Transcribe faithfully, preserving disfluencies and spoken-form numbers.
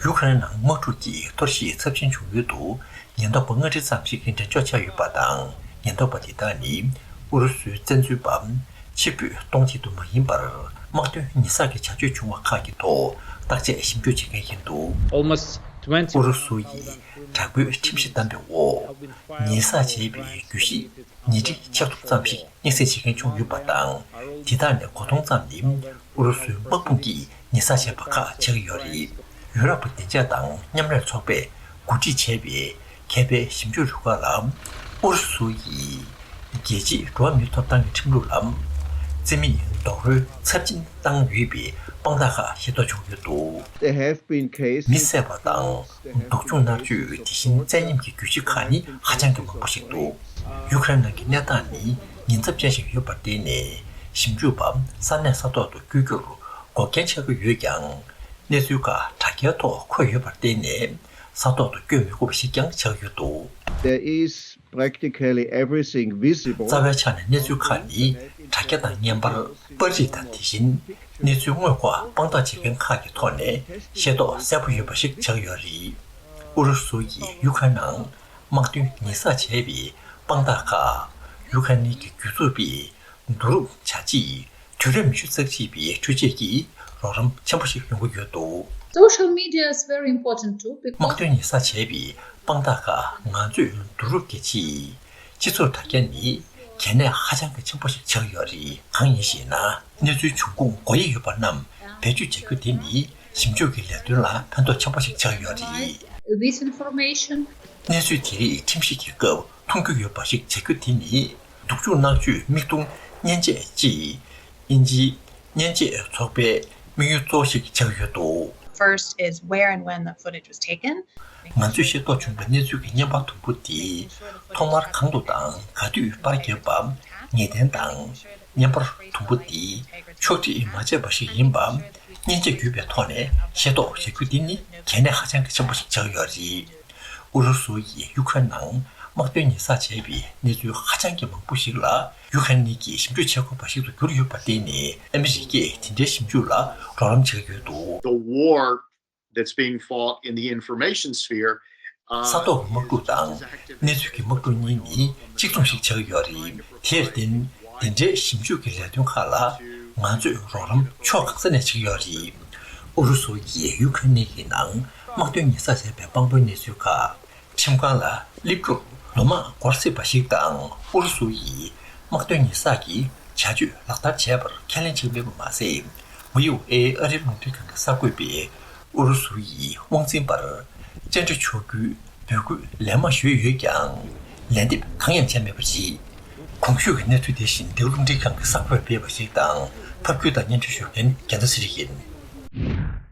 ཡུ་ཀེ་རེན་ནང་དམག་འཁྲུག་གི་གཏོར་བཤིག་ཚབས་ཆེན་བྱུང་ཡུལ་དུ་ཉེན་རྟོག་པ་ལྔ་ཁྲི་ཙམ་ཞིག་འགྲེམས་འཇོག་བྱས་ཡོད་པ་དང་། ཉེན་རྟོག་པ་དེ་དག་ནི་ཨུ་རུ་སུའི་བཙན་འཛུལ་པ་ཕྱིར་འབུད་གཏོང་ཆེད་དུ་མ་ཡིན་པར། དམག་དོན་ཉེས་བསགས་ཀྱི་བྱ་སྤྱོད་བྱུང་བ་ཁག་གི་ཐོག་བརྟག་དཔྱད་ཞིབ་འཇུག་བྱེད་མཁན་ཡིན་འདུག Almost twenty ཨུ་རུ་སུ་ཡིས་དྲག་པོའི་ཁྲིམས་གཞི་བསྡམས་པའི་འོག་ཉེས་བསགས་བྱས་པའི་གྱོད་གཞི་ཉིས་ཁྲི་ཆ་ཐུབ་ཙམ་ཞིག་སྙན་སེང་བྱེད་མཁན་བྱུང་ཡོད་པ་དང་། དེ་དག་ནས་གོ་མཐོང་ཙམ་ནི་ཨུ་རུ་སུའི་དམག་དཔུང་གིས་ཉེས་བསགས་བྱས་པ་ཁག་ཆགས་ཀྱི་ཡོད་རེད། ཡུ་རོབ་བདེ་འཇགས་དང་མཉམ་ལས་ཚོགས་པས་གོ་སྒྲིག་བྱས་པའི་མཁས་པའི་ཞིབ་འཇུག་རུ་ཁག་ལ། ཨུ་རུ་སུ་ཡིས་རྒྱལ་སྤྱིའི་འགྲོ་བ་མིའི་ཐོབ་ཐང་གི་ཁྲིམས་ལུགས་ལ་བརྩི་མེད་རྡོག་རོལ་ཚབས་ཆེན་བཏང་ཡོད་པའི་དཔང་རྟགས་ཁག་ཤེས་རྟོགས་བྱུང་ཡོད་འདུག There have been cases མི་བསད་པ་དང་སྡུག་སྦྱོང་མནར་གཅོད། དེ་བཞིན་བཙན་ཉམས་ཀྱི་གྱོད་གཞི་ཁག་ནི་ཧ་ཅང་གི་མང་པོ་ཞིག་འདུག་ཡུ་ཀེ་རེན་ནང་གི་གནས་སྟངས་ནི་ཉེན་ཚབས་ཅན་ཞིག་ཡོད་པར་བརྟེན་ནས། ཞིབ་འཇུག་པ་ས་གནས་ས་ཐོག་ཏུ་བསྐྱོད་རྒྱུར་འགོག་རྐྱེན་ཆགས་ཀྱི་ཡོད་ཀྱང་། གནས་ཚུལ་ཁག་དྲ་རྒྱའི་ཐོག་འཁོད་ཡོད་པར་བརྟེན་ནས། ས་ཐོག་ཏུ་བསྐྱོད་མི་དགོས་པ་ཞིག་ཀྱང་ཆགས་ཡོད་འདུག There is practically everything visible རྩ་བའི་ཆ་ནས་གནས་ཚུལ་ཁག་ནི་དྲ་རྒྱ་དང་བརྙན་པར། པར་རིས་དང་། དེ་བཞིན་གནས་ཚུལ་དངོས་ཁག་དཔང་རྟགས་བྱེད་མཁན་ཁག་གི་ཐོག་ནས་ཤེས་རྟོགས་གསལ་པོ་ཡོད་པ་ཞིག་ཆགས་ཡོད་རེད། ཨུ་རུ་སུ་ཡིས་ཡུ་ཁ་ནང་དམག་དོན་ཉེས་བསགས་བྱས་པའི་དཔང་རྟགས་ཁག་ཡུ་ཁ་ནི་གི་རྒྱུ་ཚོགས་པས་བསྡུ་རུབ་བྱ་ཆེད། དུས་རབས་ཉི་ཤུ་རྩ་གཅིག་པའི་འཕྲུལ་ཆས་ཀྱི་རོགས་རམ་ཆེན་པོ་ཞིག་ཡོང་གི་ཡོད་འདུག Social media is very important too དམག་དོན་ཉེས་བསགས་བྱས་པའི་དཔང་རྟགས་ཁག་ང་ཚོས་བསྡུ་རུབ་བྱེད་ཆེད། སྤྱི་ཚོགས་དྲ་རྒྱ་ནི་གལ་གནད་ཧ་ཅང་གི་ཆེན་པོ་ཞིག་ཆགས་ཡོད་རེད། གང་ཡིན་ཞེ་ན། གནས་ཚུལ་འབྱུང་ཁུངས་དགོས་ཡིག་ཡོད་པ་རྣམས་བེད་སྤྱོད་བྱ་རྒྱུ་དེ་ནི་ཞིབ་འཇུག་གི་ལས་དོན་ལ་ཕན་ཐོགས་ཆེན་པོ་ཞིག་ཆགས་ཡོད་རེད། This information གནས་ཚུལ་དེ་རིགས་ཁྲིམས་ཞིབ་ཀྱི་སྐབས་མཐོང་རྒྱུ་ཡོད་པ་ཞིག་བྱ་རྒྱུ་དེ་ནི། སྡུག་སྦྱོང་མནར་གཅོད་མིག་མཐོང་བརྙན་ཆས་ཅེས། དབྱིན་ཇིའི་བརྙན་ཆས་ཚོགས་པའི་དམིགས་ཡུལ་གཙོ་བོ་ཞིག་ཆགས་ཡོད་འདུག First is where and when the footage was taken. ང་ཚོས་ཤེས་རྟོགས་བྱུང་བའི་གནས་ཚུལ་གྱི་བརྙན་པར་དུམ་བུ་དེ། ཐོག་མར་གང་དུ་དང་ག་དུས་པར་བརྒྱབ་པ། ངེས་གཏན་དང་། བརྙན་པར་དུམ་བུ་དེ་ཕྱོགས་སྒྲིག་མ་བྱས་པ་ཞིག་ཡིན་པ། མཉེན་ཆས་བརྒྱུད་པའི་ཐོག་ནས་ཤེས་རྟོགས་བྱ་རྒྱུ་འདི་ནི་གལ་གནད་ཧ་ཅང་གི་ཆེན་པོ་ཞིག་ཆགས་ཡོད་རེད། ཨུ་རུ་སུ་ཡིས་ཡུ་ཁ་རེན་ནང་དམག་དོན་ཉེས་བསགས་བྱས་པའི་གནས་ཚུལ་ཧ་ཅང་གི་མང་པོ་ཞིག་ལ་ཡུ་ཁ་རེན་གྱིས་ཞིབ་འཇུག་བྱེད་དགོས་པ་ཞིག་ཏུ་གྱུར་ཡོད་པར་བརྟེན་ནས། ཨ་མི་རི་ཀས་དེ་འདྲའི་ཞིབ་འཇུག་ལ་རོགས་རམ་བྱེད་ཀྱི་ཡོད་འདུག The war that's being fought in the information sphere. ས་ཐོག་གི་དམག་འཁྲུག་དང་གནས་ཚུལ་གྱི་དམག་འཁྲུག་གཉིས་ནི་གཅིག་མཚུངས་ཤིག་ཆགས་ཀྱི་ཡོད་རེད། དེར་བརྟེན། དེ་འདྲའི་ཞིབ་འཇུག་གི་ལས་དོན་ཁག་ལ་ང་ཚོས་རོགས་རམ་ཕྱོགས་གང་ས་ནས་བྱེད་ཀྱི་ཡོད་རེད། ཨུ་རུ་སུ་ཡིས་ཡུ་ཁ་རེན་གྱི་ནང་དམག་དོན་ཉེས་བསགས་བྱས་པའི་དཔང་པོའི་གནས་ཚུལ་ཁག་ཁྲིམས་ཁང་ལ་སླེབས་རྒྱུར་ལོ་མང་འགོར་སྲིད་པ་ཞིག་དང་། ཨུ་རུ་སུ་ཡིས་དམག་དོན་ཉེས་བསགས་ཀྱི་བྱ་སྤྱོད་ལག་བསྟར་བྱས་པར་ཁས་ལེན་བྱེད་ཀྱི་མེད་པ་མ་ཟད། ཝི་ཨོ་ཨེ་ཨ་རིའི་རླུང་འཕྲིན་ཁང་གི་གསར་འགོད་པས། ཨུ་རུ་སུ་ཡི་དབང་འཛིན་པར་བཅར་འདྲི་ཆོག་རྒྱུའི་འབོད་སྐུལ་ལན་མང་ཞུས་ཡོད་ཀྱང་། ལན་འདེབས་གང་ཡང་བྱས་མེད་པ་རེད། གོང་ཞུས་ཀྱི་གནས་ཚུལ་དེ་བཞིན་འདི་ག་རླུང་འཕྲིན་ཁང་གི་གསར་འགོད་པས་སྤེལ་བ་ཞིག་དང་། ཕབ་སྒྱུར་དང་སྙན་སྒྲོན་ཞུ་མཁན་རྒྱལ་མཚན་ཚེ་རིང་ཡིན།